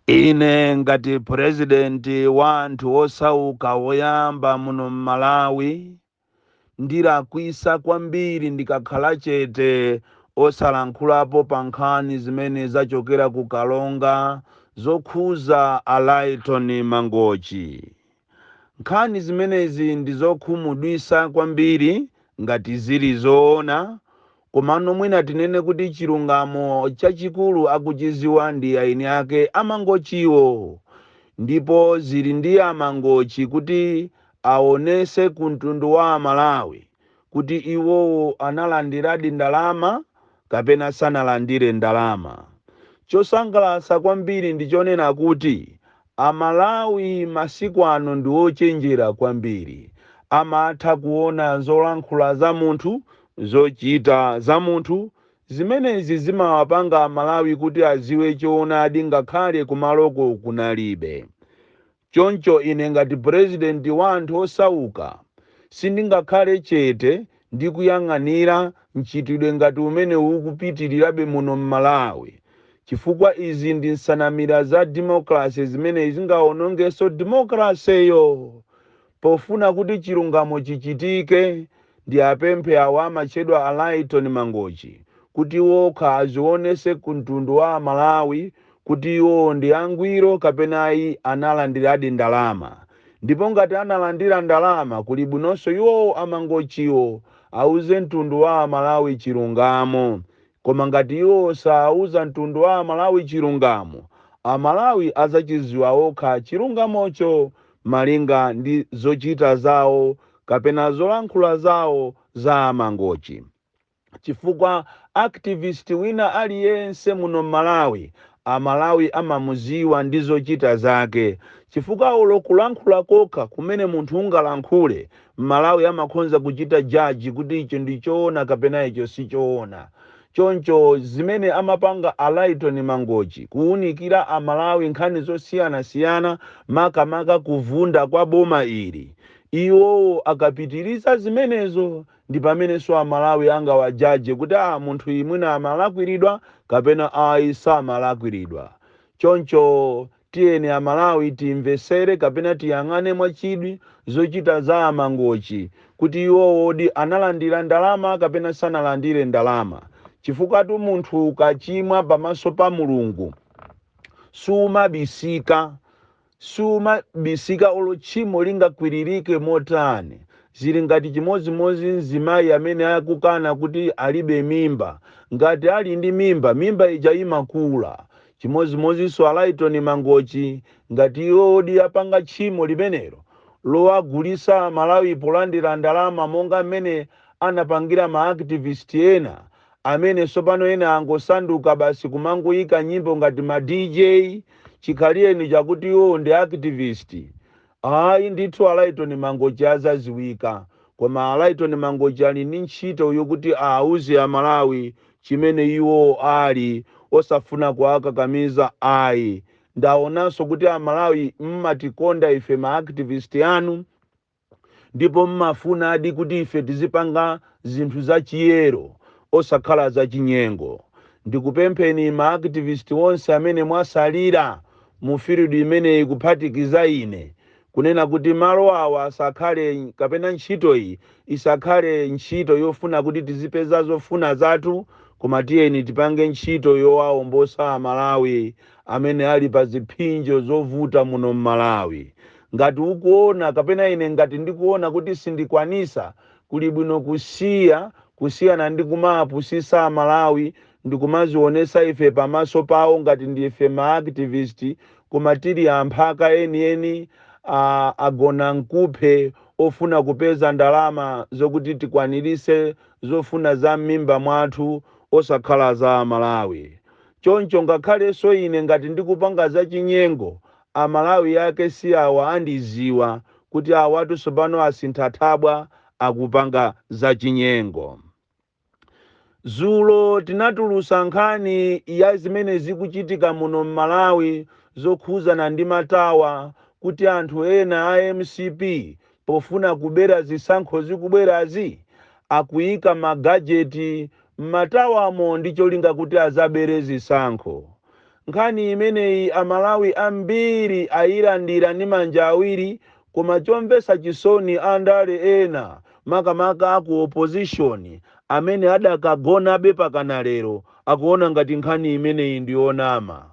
Ine ngati purezidenti wa anthu osauka woyamba muno m'Malawi, ndilakwisa kwambiri ndikakhala chete osalankhulapo pa nkhani zimene zachokera ku Karonga zokhuza a Lyton Mangochi. Nkhani zimenezi ndi zokhumudwisa kwambiri ngati zili zoona, komano mwina tinene kuti chilungamo chachikulu akuchiziwa ndi aini ake amangochiwo, ndipo zili ndi amangochi kuti aonese ku mtundu wa Amalawi kuti iwowo analandiradi ndalama kapena sanalandire ndalama. Chosangalatsa kwambiri ndi chonena kuti Amalawi masiku ano ndi ochenjera kwambiri, amatha kuona zolankhula za munthu, zochita za munthu. Zimenezi zimawapanga Amalawi kuti aziwe choonadi ngakhale kumaloko kunalibe. Choncho ine ngati purezidenti wa anthu osauka sindingakhale chete ndi kuyang'anira mchitidwe ngati umene ukupitirirabe muno m'Malawi, chifukwa izi ndi nsanamira za demokrasi zimene zingaonongenso demokrasiyo. Pofuna kuti chilungamo chichitike, ndi apemphe awo amatchedwa a Lyton Mangochi kuti wokha azionese ku mtundu wa Amalawi kuti iwo ndi angwiro kapena ayi, analandiradi ndalama. Ndipo ngati analandira ndalama, kuli bwinonso iwowo amangochiwo auze mtundu wa Amalawi chilungamo. Koma ngati iwo sauza mtundu wa Amalawi chilungamo, Amalawi azachiziwa okha chilungamocho malinga ndi zochita zawo kapena zolankhula zawo za amangochi, chifukwa activist wina aliyense muno Malawi, Amalawi amamuziwa ndi zochita zake, chifukwa ulo kulankhula kokha kumene munthu ungalankhule, Malawi amakhonza kuchita jaji kuti icho ndi choona kapena icho si choona. Choncho zimene amapanga a Lyton Mangochi kuwunikira Amalawi nkhani zosiyanasiyana, makamaka kuvunda kwa boma ili, iwowo akapitiriza zimenezo ndi pamenenso Amalawi angawajaje kuti a munthu imwina amalakwiridwa kapena ayi samalakwiridwa. Choncho tiyeni Amalawi timvesere kapena tiyang'ane mwachidwi zochita za amangochi kuti iwowodi analandira ndalama kapena sanalandire ndalama, chifukwa tu munthu ukachimwa pamaso pa Mulungu sumabisika, sumabisika olo tchimo lingakwiririke motani. Zili ngati chimodzimodzi mzimayi amene akukana kuti alibe mimba, ngati ali ndi mimba, mimba ija imakula. Chimodzimodzinso a Lyton Mangochi, ngati iwodi apanga tchimo limenelo lowagulisa Malawi polandira ndalama monga mmene anapangira ma activist ena amene sopano ena angosanduka basi kumangoyika nyimbo ngati ma DJ, chikhaliyeni chakuti iwo ndi activist, ayi ndithu a Lyton Mangochi azaziwika. Koma a Lyton Mangochi ali ndi ntchito yokuti auze Amalawi chimene iwo ali, osafuna kuwakakamiza ayi. Ndaonanso kuti Amalawi mmatikonda ife ma activist anu, ndipo mmafuna adi kuti ife tizipanga zinthu zachiyero osakhala zachinyengo. Ndikupempheni ma activist onse amene mwasalira mu field imeneyi, kuphatikiza ine, kunena kuti malo awa asakhale kapena ntchito iyi isakhale ntchito yofuna kuti tizipeza zofuna zathu, koma tiyeni tipange ntchito yowawombosa Amalawi amene ali pa ziphinjo zovuta muno m'Malawi. Ngati ukuona kapena ine ngati ndikuona kuti sindikwanisa, kuli bwino kusiya, kusiyana ndi kumapusisa Amalawi ndikumazionesa ife pamaso pawo ngati ndife ma activist, koma tili amphaka enieni, agona nkuphe ofuna kupeza ndalama zokuti tikwanirise zofuna za m'mimba mwathu osakhala za Amalawi. Choncho ngakhalenso ine ngati ndikupanga zachinyengo, Amalawi yake si awa, andiziwa kuti awatu tsopano asintha thabwa, akupanga zachinyengo. Zulo tinatulusa nkhani ya zimene zikuchitika muno m'Malawi zokhuzana ndi matawa, kuti anthu ena a MCP pofuna kubera zisankho zikubwerazi akuyika ma gadget m'matawamo ndi cholinga kuti azabere zisankho. Nkhani imeneyi Amalawi ambiri ayilandira ndi manja awiri, koma chomvetsa chisoni, andale ena, makamaka aku opposition, amene adakagonabe pakana lero, akuona ngati nkhani imeneyi ndiyonama.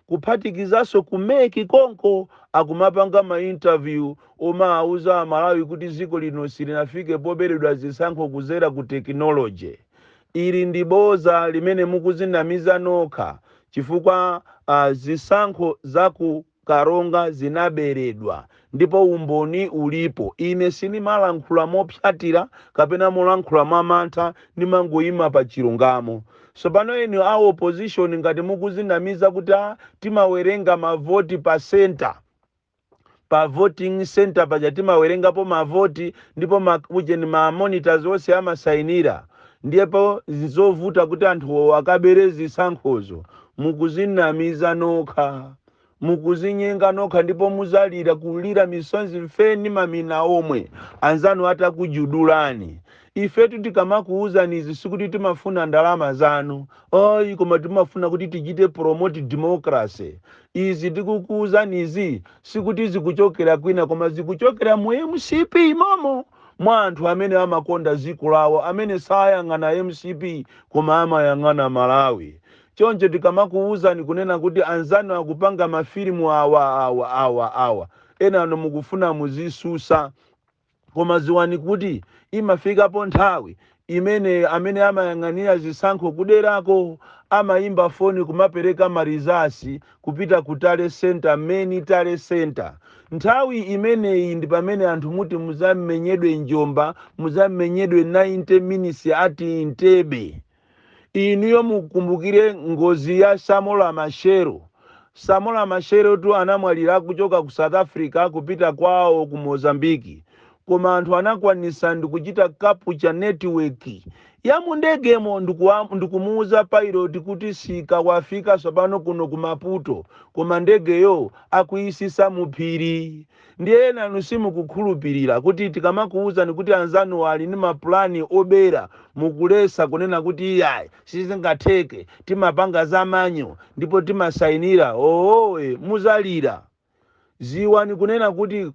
Kuphatikizanso ku MEC konko, akumapanga ma interview omawuza Amalawi kuti dziko lino silinafike poberedwa zisankho kuzera ku technology. Ili ndi boza limene mukuzinamiza nokha, chifukwa zisankho za ku Karonga zinaberedwa ndipo umboni ulipo. Ine sindimalankhula mopyatira kapena molankhula mwamantha, ndimangoyima pa chilungamo. Tsopano inu a opposition, ngati mukuzinamiza kuti timawerenga mavoti pa center, pa voting center paja timawerengapo mavoti, ndipo ujeni ma monitors onse amasayinira, ndipo zovuta kuti anthu akabere zisankhozo, mukuzinamiza nokha, mukuzinyenga nokha, ndipo muzalira kulira misonzi mfeni mamina omwe anzanu atakujudulani. Ifetu tikamakuwuzani izi, sikuti timafuna ndalama zanu, ayi, koma timafuna kuti tichite promote democracy. Izi tikukuwuzani izi sikuti zikuchokera kwina, koma zikuchokera mu MCP momo, mwa anthu amene amakonda dziko lawo, amene sayang'ana MCP koma amayang'ana Malawi. Choncho tikamakuwuzani kunena kuti anzanu akupanga mafilimu awa, awa, awa, awa, ena ano mukufuna muzisusa, koma ziwani kuti imafikapo nthawi imene amene amayang'anira zisankho kuderako amayimba foni kumapereka ma results kupita ku tally center, main tally center. Nthawi imeneyi ndi pamene anthu muti muzamenyedwe njomba, muzamenyedwe 90 minutes ati Entebbe. Inuyo mukumbukire ngozi ya Samora Machel. Samora Machel tu anamwalira kuchoka ku South Africa kupita kwawo ku Mozambiki, koma anthu anakwanisa ndikuchita capture network ya mundegemo ndikumuuza pilot kuti sika, wafika tsopano kuno ku Maputo, koma ndegeyo akuyisisa muphiri. Ndiye ena simukukhulupirira kuti tikamakuwuzani kuti anzanu ali ndi mapulani obera, mukulesa kunena kuti iyayi, sizingatheke, timapanga zamanyo ndipo timasayinira. Owowe, muzalira. Ziwani kunena kuti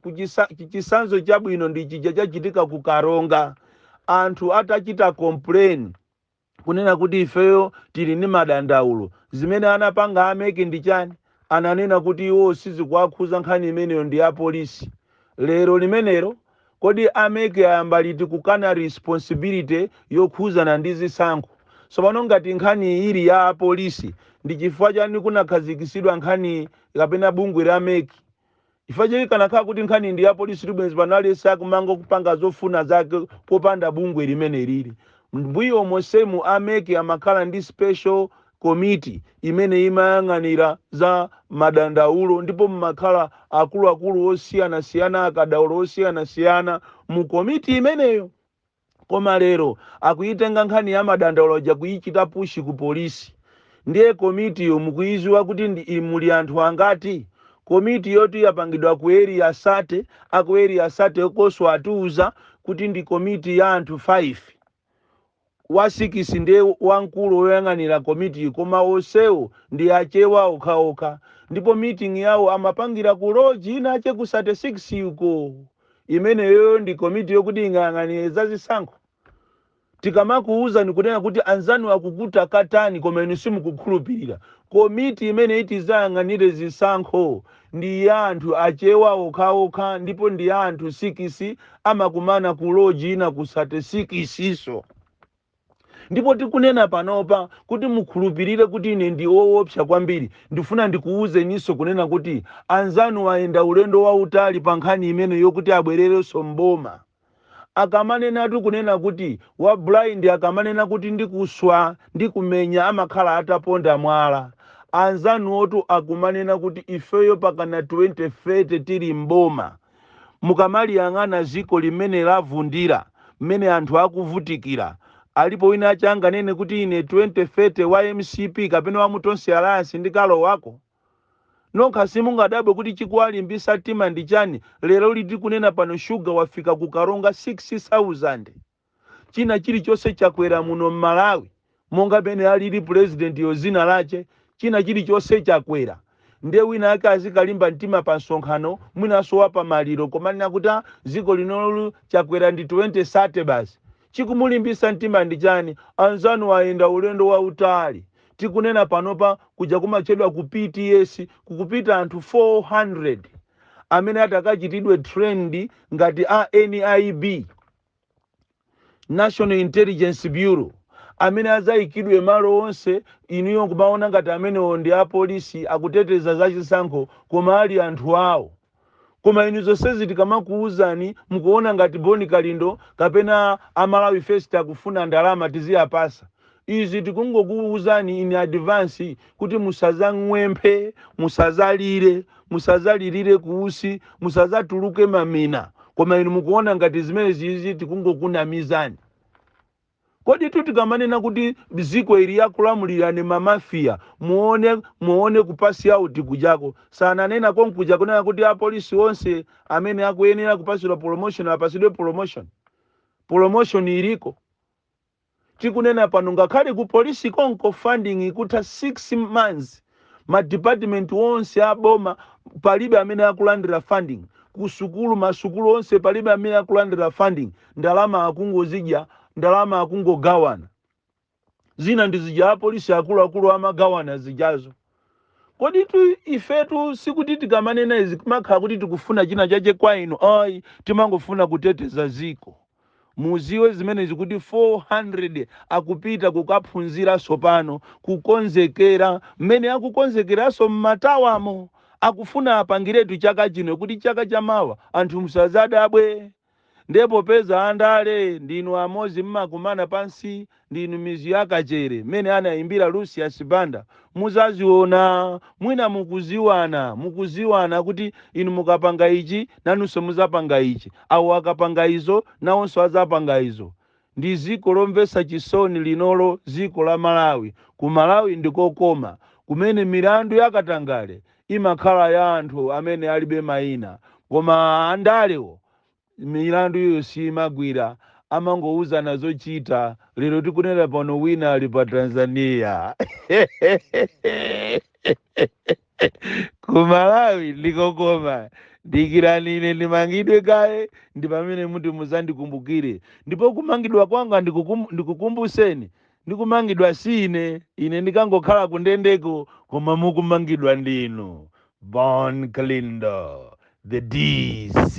chisanzo chabwino ndi chija chachitika ku Karonga. Anthu atachita complain kunena kuti ifeyo tili ndi madandaulo, zimene anapanga a MEC ndi chani? Ananena kuti iwo sizikuwakhuza, nkhani imeneyo ndi ya polisi. Lero limenelo, kodi a MEC ayamba liti kukana responsibility yokhuzana ndi zisankho? Tsopano ngati nkhani ili ya apolisi, ndi chifukwa chani kunakhazikisidwa nkhani kapena bungwe la MEC? Chifukwa chake kanakhala kuti nkhani ndi ya polisi, tibwenzi panali sakumanga kupanga zofuna zake popanda bungwe limene lili mbuyo monsemu. A MEC amakhala ndi special committee imene imayang'anira za madandaulo, ndipo mmakhala akuluakulu osiyanasiyana, akadaulo osiyanasiyana mu komiti imeneyo. Koma lero akuyitenga nkhani ya madandaulo ja kuyichita push ku polisi. Ndiye komitiyo mukuyiziwa kuti muli anthu angati? Komiti yoti yapangidwa ku Area 30, aku Area 30 koso atiuza kuti ndi komiti ya anthu 5, wa 6 ndiye wamkulu woyang'anira komiti, koma onsewo ndi Achewa okhaokha, ndipo meeting yawo amapangira ku lodge inache ku 36 uko. Imeneyo ndi komiti yokuti ingayang'anire zazisankho? Tikamakuwuzani kunena kuti anzanu akukuta katani, koma inu simukukhulupirira. Komiti imene itizayang'anire zisankho ndi ya anthu Achewa okhaokha, ndipo ndi ya anthu 6, amakumana ku lodge ina ku 36 iso. Ndipo tikunena panopa, kuti mukhulupirire kuti ine ndi woopsa kwambiri, ndifuna ndikuwuzeninso kunena kuti anzanu ayenda ulendo wautali pa nkhani imene yokuti abwererenso mboma. Akamanenatu kunena kuti wa blind akamanena kuti ndikuswa, ndikumenya, amakhala ataponda mwala. Anzanu otu akumanena kuti ifeyo pakana 2030 tili mboma. Mukamaliyang'ana ziko limene lavundira, mmene anthu akuvutikira, alipo wina achanganene kuti ine 2030 wa MCP kapena wa Mutonse Alliance ndikalowako? Nokha simungadabwe kuti chikuwalimbisa mtima ndi chani? Lero liti kunena pano, shuga wafika ku Karonga 6000, china chilichonse chakwera muno mMalawi, monga pene alili president yo zina lache. China chilichonse chakwera. Ndiye wina ake azikalimba mtima pa msonkhano, mwinanso wa pamaliro, kumanena kuti, "Ah, dziko linolo Chakwera ndi 20 sate basi." Chikumulimbisa mtima ndi chani? Anzanu ayenda ulendo wautali. Tikunena panopa, kuja kumatchedwa ku PTS kukupita anthu 400 amene atakachitidwe trained ngati a NIB, National Intelligence Bureau, amene azayikidwe malo onse. Inuyo kumaona ngati amenewo ndi apolisi akuteteza zachisankho, koma ali anthu awo. Koma inu zonsezi tikamakuwuzani, mukuona ngati Boni Kalindo kapena Amalawi First akufuna ndalama tiziyapasa. Izi tikungokuwuzani in advance kuti musazang'wemphe, musazalire, musazalirire kuusi, musazatuluke mamina. Koma inu mukuona ngati zimene zizi tikungokunamizani. Kodi tu tikamanena kuti ziko ili yakulamulira ni mamafiya, muone, muone ku pass out kujako sananena konkuja kunena kuti apolisi onse amene akuyenera kupasidwa promotion apasidwe promotion. Promotion iliko. Tikunena pano, ngakhale ku polisi konko funding ikutha 6 months. Ma department onse aboma palibe amene akulandira funding. Kusukulu, masukulu onse palibe amene akulandira funding. Ndalama akungozidya, ndalama akungogawana. Zina ndi zija apolisi akuluakulu amagawana zijazo. Kodi tu ifetu sikuti tikamanena izi kumakhala kuti tikufuna china chache kwa inu, ayi. Timangofuna kuteteza ziko. Muziwe zimenezi kuti 400 akupita kukaphunzira tsopano, kukonzekera mmene akukonzekeranso mmatawamo. Akufuna apangiretu chaka chino kuti chaka chamawa anthu musazadabwe. Ndipo peza andale ndinu amozi, mmakumana pansi, ndinu mizu yakachere mmene anayimbira Lucius Banda. Muzaziona, mwina mukuziwana, mukuziwana kuti inu mukapanga ichi, nanunso muzapanga ichi, awo akapanga izo, nawonso azapanga izo. Ndi ziko lomvetsa chisoni linolo, ziko la Malawi. Ku Malawi ndikokoma, kumene milandu yakatangale imakhala ya anthu amene alibe mayina, koma andalewo milandu iyo simagwira, amangouzana zochita. Lero tikunena pano, wina ali pa Tanzania. Ku Malawi ndikokoma. Dikirani ine ndimangidwe kaye, ndi pamene muti muzandikumbukire. Ndipo kumangidwa kwanga ndikukumbuseni, ndikumangidwa si ine, ine ndikangokhala kundendeko, koma mukumangidwa ndinu. Bon Kalindo, the DC.